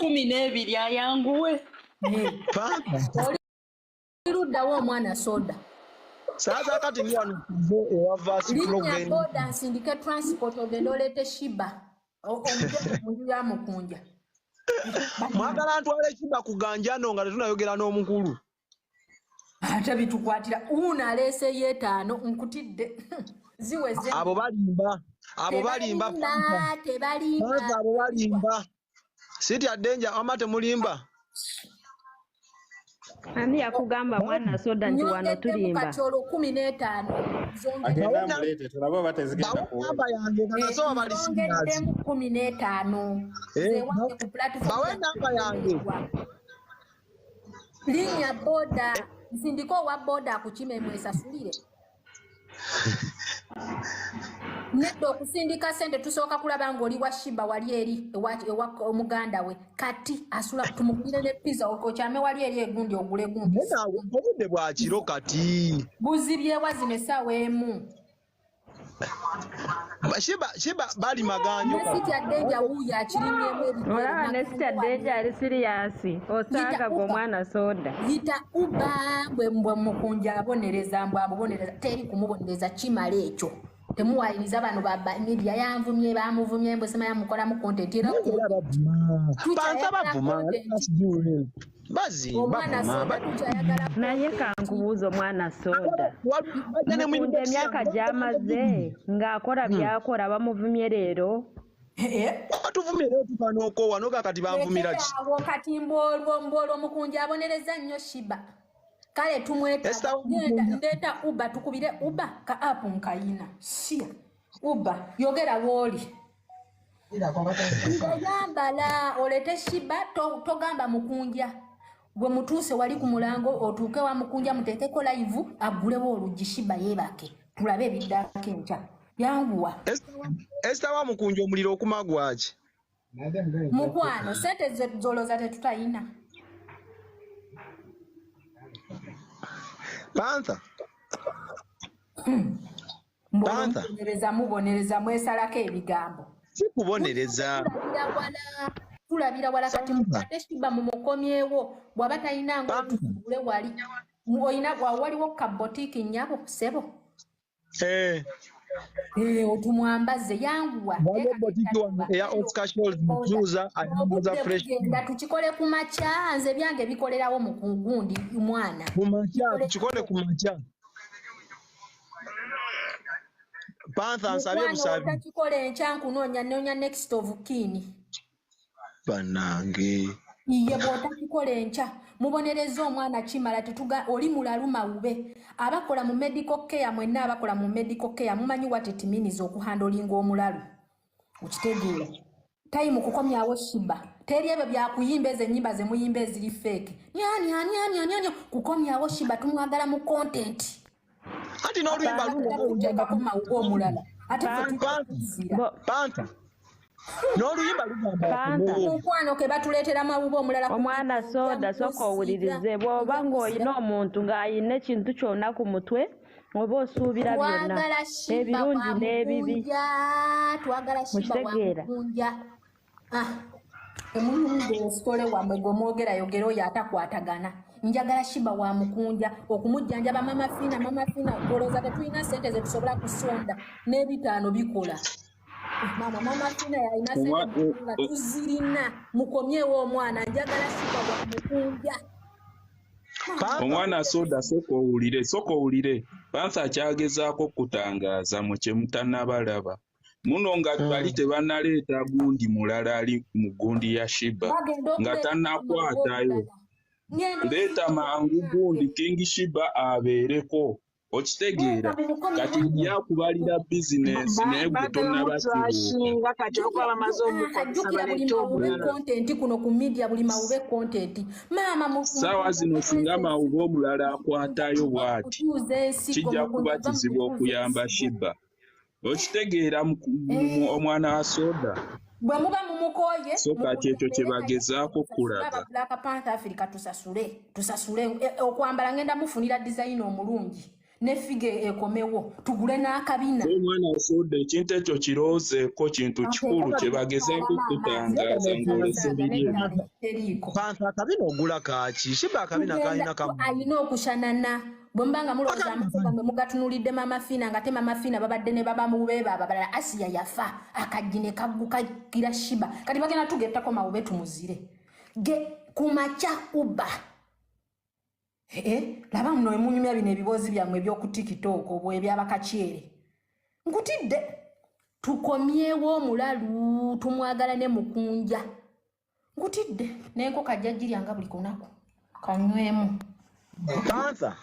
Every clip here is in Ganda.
12 ayanguwe. Panther. Oli luddawo omwana soda? Saaza kati ndi wano tuze ewa Verse Linnya Program. boda nsindike transport ogende oleete Shiba omugye mu nju ya Mukunja. Mwagala ntwale Shiba ku ganjano nga tetunayogera n'omukulu. Ate bitukwatira uno aleeseyo 5 nkutidde ziweze. Abo balimba. Abo balimba. Tebalimba, tebalimba. Panther, abo balimba. Sitya danger wamma temulimba. Ani yakugamba mwana soda nti wano Nyongeddemu tulimba? kati olwo 15. Zongedde- Agenda Bawe na- amuleete tulabe oba tezigenda Bawe kuwera. namba yange nga nasoma bali serious. Nzongeddemu 15. Eh, Zewange ku platform bawe namba yange. Linnya boda nsindike owa boda akukime mwesasulire. Nedda okusindika sente tusooka kulaba ng'oli wa Shiba wali eri ewa omuganda we kati asula tumugulire ne pizza okyame wali eri egundi ogule gundi. Naye naawe obudde bwa kiro kati. Buzibyewa zino essaawa 1. Shiba bali maganjo. Ne Sitya Danger wuuyo akirinnyemu ebigere. Olaba ne Sitya Danger ali serious. Osanga gwe omwana soda. Yita Uber bwe mbwe Mukunja abonereza mbwe amubonereza teri kumubonereza kimala ekyo. Temuwayiriza bano ba media yanvumye bamuvumye mbwe sema yamukolamu content era Naye era bavuma. Tukyayagala Panther bavuma. content. Let's be real. Bazimba Omwana bavuma. soda tukyayagala Naye content. kankubuuza omwana soda. Bajja ne mu Mukunja inbox emyaka yange. gy'amaze ng'akola by'akola bamuvumye leero. Batuvumye leero tufa n'okoowa n'oga kati banvumira ki? Awo kati mbwolwo Mukunja abonereza nnyo Shiba. Kale tumwetaaga. Esther wa Ngenda Mukunja. ndeeta Uber tukubire Uber ka app nkayina. Shia. Uber yogera w'oli. Ng'oyambala oleete Shiba togamba Mukunja. Gwe mutuuse wali ku mulango otuuke wa Mukunja muteekeko live aggulewo oluggi Shiba yeebake. Tulabe ebiddako enkya. Yanguwa. Esther wa Mukunja omuliro okuma gwaki? Mukwano sente zolooza tetutayina. Panther. Panther. Mbonereza mubonereza mwesalako ebigambo. Si kubonereza. Tulabira wala. Tulabira wala kati mukwate Shiba mumukomyewo bw'aba talina ngo Panther. tusuubule wali. Oyina waliwo ka boutique nnyabo ssebo. Otumwambaze yanguwa. Waliwo boutique wano eya Oscar Scholz Mutuuza ayambaza Obudde fresh. bugenda tukikole ku makya nze byange bikolerawo mu kugundi mwana. Ku makya tukikole ku makya. Panther nsabye Mukwano busabi. otakikola enkya nkunoonya nnoonya next of kin. Bannange. Ye bw'otakikola enkya mubonereza omwana kimala tetuga oli mulalu mawube. Abakola mu medical care mwenna abakola mu medical care mumanyi what it means okuhandolinga omulalu. Okitegeera. Time kukomyawo Shiba. Teri ebyo byakuyimba ezo ennyimba ze muyimba eziri fake. Nya nya nya nya nya nya kukomyawo Shiba tumwagala mu content. Anti n'oluyimba luno Tuteekako mawube omulala. Ate ffe Panther. tuzira. Panther. N'oluyimba lugamba Panther. akomewo. Mukwano ke batuleetera mawube omulala. Omwana soda sooka owulirize bw'oba ng'olina omuntu ng'ayina ekintu kyonna ku mutwe oba osuubira byonna Twagala Shiba ebirungi wa n'ebibi. Mukunja. Twagala Shiba wa Mukitegeera? Mukunja. Temulungi ositole wammwe gwe mwogera yogera oyo atakwatagana. Njagala Shiba wa Mukunja okumujjanjaba Mama Fina, Mama Fina olowooza tetulina ssente ze tusobola kusonda n'ebitaano bikola. Mama Fina yalina ssente nga tuzirina mukomyewo omwana njagala Shiba wa Mukunja. Panther. Omwana soda sooka owulire, sooka owulire. Panther akyagezaako kutangaaza mu kye mutannabalaba. Muno nga bali tebannaleeta gundi mulala ali mu gundi ya Shiba Bagenda nga okuleeta tannakwatayo. Ngenda Leeta mangu gundi King Shiba abeereko. Okitegeera kati yakubalira bizinensi naye gwe tonnaba kibuuka. Batrashinga kati olwokuba bamaze omukozesa Jjukira buli baleete mawube omulala. content kuno ku media buli mawube content. Maama mu Ssaawa zino singa mawube omulala akwatayo bw'ati kutuuza ensigo kijja kuba Mukunja kizibu mukutuuza okuyamba ensigo. Shiba. Okitegeera omwana wa soda. Bwe muba mumukooye So kati ekyo kye bagezaako kulaga. Black Panther Africa tusasule tusasule okwambala ngenda mufunira design omulungi. Ne figa ekomewo, tugule n'akabina. Omwana asudde ekintu ekyo kirowoozeeko, kintu kikulu kye bagezeeko okutangaaza ng'olese biri ebyo. Teriiko. Panther, akabina ogula kaaki? Sheebah akabina kalina kamu. Alina okushanana. Bwe muba nga mulowooza amaaso gammwe mugatunulidde Mama Fiina, nga te Mama Fiina babadde ne babamubeeba abalala. Asiya yafa, akaggi ne kaggukagira Sheebah. Kati bagenda tugettako mawube tumuzire ge ku makya uba. Ee, laba muno emunyumya bino ebiboozi byammwe eby'oku TikTok obwo ebyabakakyere. Nkutidde, tukomyewo omulalu, tumwagala ne mukunja. Nkutidde n'enkoko ajja giryanga buli lunaku, kanywemu. Panther.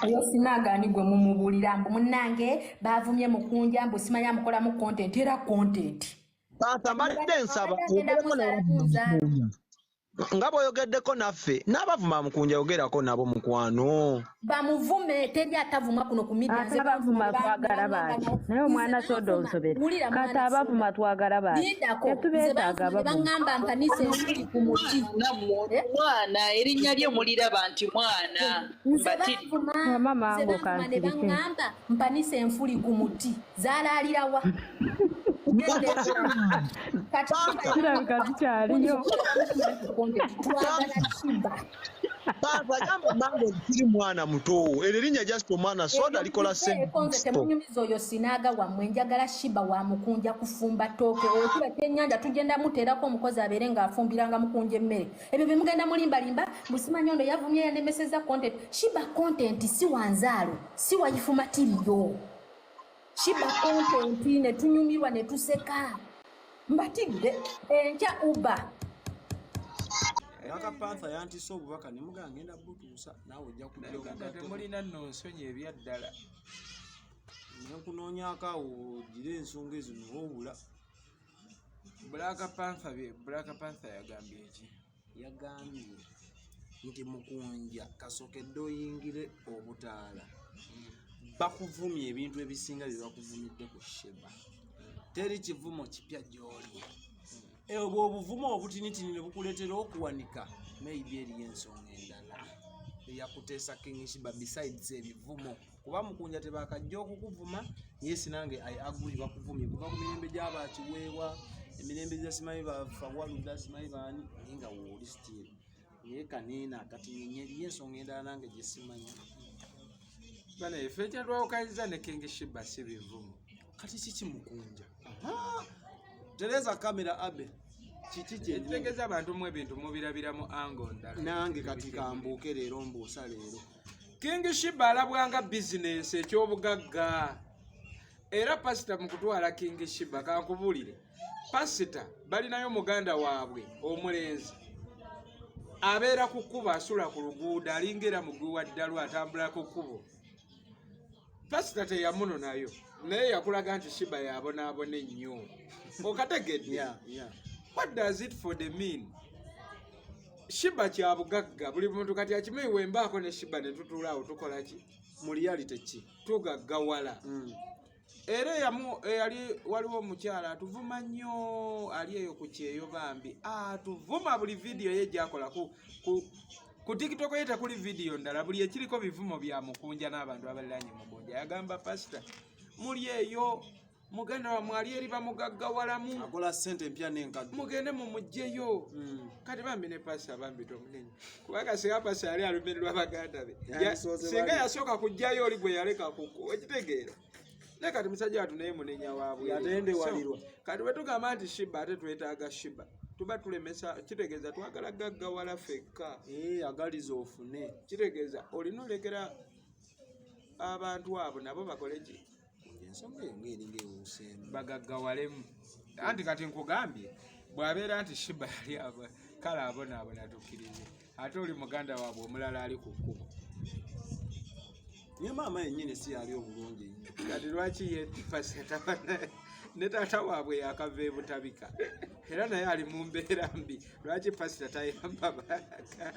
Oyo sinaagaani gwe mumubuulira mbu munnange baavumye mukunja, mbu simanya amukolamu content, era content. Panther, mbadde nsaba Agenda oyogereko muzaala n'abavuma muzaala. Mukunja. Nga bw'oyogeddeko naffe, n'abavuma Mukunja yogerako nabo, mukwano. Bamuvume, teri atavuma kuno ku media. Ate abavuma twagala baaki? Naye omwana soda onsobera. Wulira, Kati mwana abavuma twagala baaki? Lindako, nze Tetubeetaaga banvuma ne abavuma. baŋŋamba mpanise ensuti ku muti. Nammwe Eh? mwana, erinnya lye muliraba nti mwana Nze mbatiri. banvuma, Mama nze mangu banvuma ne kansirike. baŋŋamba mpanise enfuli ku muti. Zaalaalirawa? Kati Kirabika zikyaliyo. Twagala Sheebah. Panther, gamba mange siri mwana muto. Eryo erinnya just omwana soda likola Nze sente. temunyumiza oyo sinaaga wammwe. Njagala Sheebah wa mukunja kufumba ttooke, okiba kyennyanja tugenda muteerako omukozi abeere ng'afumbiranga mukunja emmere. Ebyo bye mugenda mulimbalimba musimanyi ono yavumye yanemeseza content. Sheebah content si wanzaalo, si wayifumatiriyo. Sheebah content ne tunyumirwa ne tuseka. Mbatidde, enkya uba. Black Panther yantise obubaka ne mugamba ngenda butuusa, naawe ojja kujja Uganda obugatte. Temulina nno nsonyi ebyaddala. Ne nkunoonyaako awo ogire ensonga ezo n'obula. Black Panther, Black Panther yagambye ki? Yagambye nti mukunja kasookedde oyingire obutaala, bakuvumye ebintu ebisinga bye bakuvumidde ku Sheebah. Teri kivumo kipya gy'oli. Obwo obuvumo obutinitini ne bukuleetera okuwanika, maybe eriyo ensonga endala eyakuteesa King Sheebah besides ebivumo, kuba mukunja tebakajja okukuvuma. Yes, nange I agree, bakuvumye kuva ku mirembe gy'abakiweewa, emirembe gya simanyi bafawaluda, simanyi baani, naye nga wooli still, naye kaneena akati eriyo ensonga endala nange gye simanyi. Bana, ife ekyatwawukanyiza ne King Sheebah si bivumo. Kati kiki mukunja? Aha! Tereza kamera abe, kiki kyennyini? Ekitegeeza abantu mu ebintu mubirabiramu ango ndala. Nange kati kambuuke leero, mbuusa leero. King Sheebah alabwanga bizinensi, ekyobugagga. Era pasita mu kutwala King Sheebah, kankubuulire, pasita balinayo muganda waabwe omulenzi abeera ku kkubo, asula ku luguudo, alinga era mugwi wa ddalu, atambula ku kkubo. Pasita teyamunonayo, naye yakulaga nti Sheebah yabonaabona ennyo, okategedde? Yeah. What does it for the mean? Sheebah kya bugagga, buli muntu kati akimanyi. Wembaako ne Sheebah ne tutuula awo, tukola ki? Mu reality ki? Tugaggawala. Era eyali waliwo omukyala atuvuma nnyo, ali eyo ku kyeyo, bambi atuvuma buli vidiyo ye gyakola ku TikTok ye, tekuli vidiyo ndala, buli ekiriko bivumo bya mukunja n'abantu abaliranye mukunja. Yagamba pasita, muli eyo muganda wammwe ali eri bamugaggawalamu, akola ssente empya n'enkadde, mugende mumugjeyo. Kati bambi ne pasita bambi tomunenya, kubanga singa pasita yali alumirirwa baganda be, Yandisoose singa bali. yasooka kugjayo oli gwe yaleka kuku, ekitegeera. Naye kati musajja watu naye munenya waabwe. Yatendewalirwa. So, kati bwe tugamba nti Sheebah, ate twetaaga Sheebah, tuba tulemesa, kitegeeza twagala gaggawala ffekka. Eh, agaliza ofune. Kitegeeza olina olekera abantu abo nabo bakole ki? Ensonga eyo ng'eringa ewuuseemu. Bagaggawalemu. Anti kati nkugambye, bw'abeera nti Sheebah yali kale abonaabona, tukkirize, ate oli muganda waabwe omulala ali ku kkubo. Naye maama yennyini si yali obulungi ennyo. Kati lwaki ye pasita ne taata waabwe yakava ebutabika, era naye ali mu mbeera mbi, lwaki pasita tayamba baganda?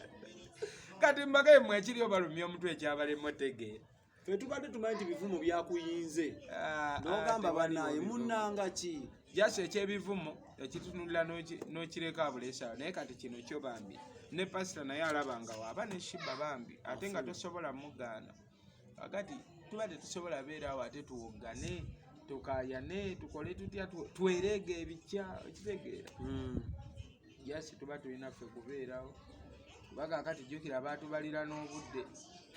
Kati mbagaye mwe ekiriyo balumya omutwe, ekyabalemu otegeera. Ffe tubadde tumanyi nti bivumo byakuyinze, n'ogamba tewaliwo bannaaye bivumo. Munnanga ki? Jasi ekyebivumo ekitunulira n'okireka abuleesaawo. Naye kati kino kyo bambi ne pasita naye alaba nga waaba ne Sheebah bambi, ate nga tosobola mugaana. Kakati tuba tetusobola beera awo ate tuwoggane, tukayane, tukole tutya, twereege ebikya, okitegeera? Jasi tuba tulina ffe kubeerawo, kuba kakati jjukira baatubalira n'obudde,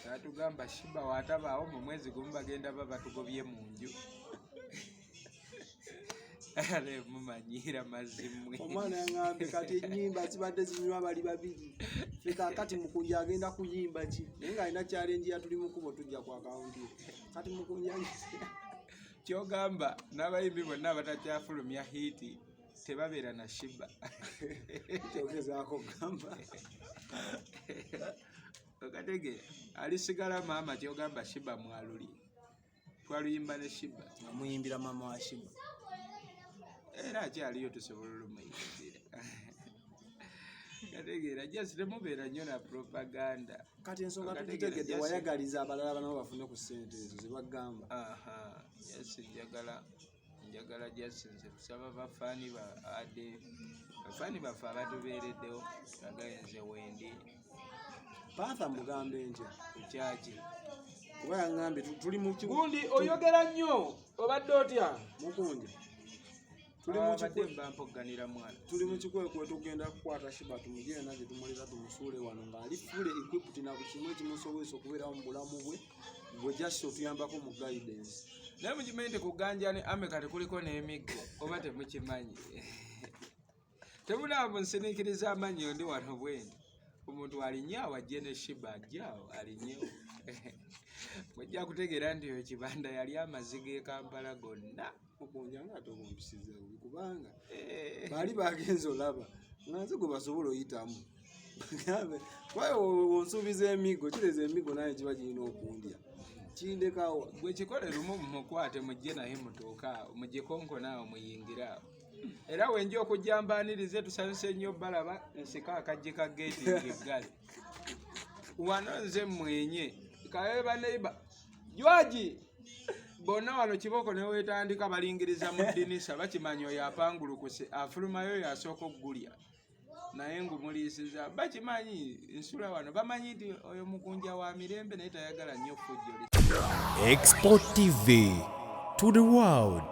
batugamba Shiba waatabaawo mu mwezi gumu bagenda ba batugobye mu nju. Ale mumanyiira mazimwe. Omwana yaŋambye kati ennyimba zibadde zinywa bali babiri, ffe kaakati Mukunja agenda kuyimba ki? Naye ng'alina challenge ya tuli mukubo tujja ku akawunti ye. Kati Mukunja Kyogamba n'abayimbi bonna abatakyafulumya hit tebabeera na Shiba. Kyogezaako kugamba. Okategeera? Alisigala maama. Kyogamba Shiba mwaluli twaluyimba ne Shiba. Nga muyimbira maama wa Shiba. Era akyaliyo, tusobola olumuyimbira. Kategeera, just temubeera nnyo na propaganda. Kati ensonga Okategeera, tugitegedde. Wayagaliza abalala banabo bafune ku ssente ezo zebagamba. Aha, yes, njagala just nze kusaba bafaani ba ade bafaani baffe abatubeereddewo, bagaye nze wendi. Panther mugambe ntya? Kukyaki? Kuba yaŋŋambye tuli mu Gundi oyogera nnyo, obadde otya? Mukunja, tuli mu Abadde mba mpogganira mwana. Tuli mu kikwekwe, tugenda kukwata Shiba tumugye yonna gye tumuleta tumusuule wano ng'ali fully equipped na buli kimu ekimusobozesa okubeerawo mu bulamu bwe. Gwe just otuyambako mu guidance. Naye mukimanyi nti kuganja ne ame kati kuliko n'emiggo, oba temukimanyi? Temunaamu nsiniikiriza amannyo, ndi wano bwendi. Omuntu alinye awo ajje ne Shiba, ajje awo alinyewo, mujja kutegeera nti oyo Kibanda yali amaziga e Kampala gonna. Mukunja nga ate obumpisiza bubi, kubanga baali bagenze olaba nga nze gwe basobola oyitamu. Bagambe, kuba onsuubiza emiggo, kireza emiggo naye kiba kirina okundya kindekawa. Gwe kikole lumu, mumukwate mujje naye mutuuke awo mugikonkona awo muyingire awo. Era wenja okujja mbaanirize, tusanyuse nnyo balaba nsika akaggi ka geeti ngiggale wano nze mwenye kabe baneiba jwaji bonna wano kiboko newetandika balingiriza mu ddinisa, bakimanyi oyo apangulukuse afulumayo oyo asooka okugulya naye ngumuliisiza. Bakimanyi nsula wano, bamanyi nti oyo mukunja wa mirembe naye tayagala nnyo ffujjo. Export TV to the world.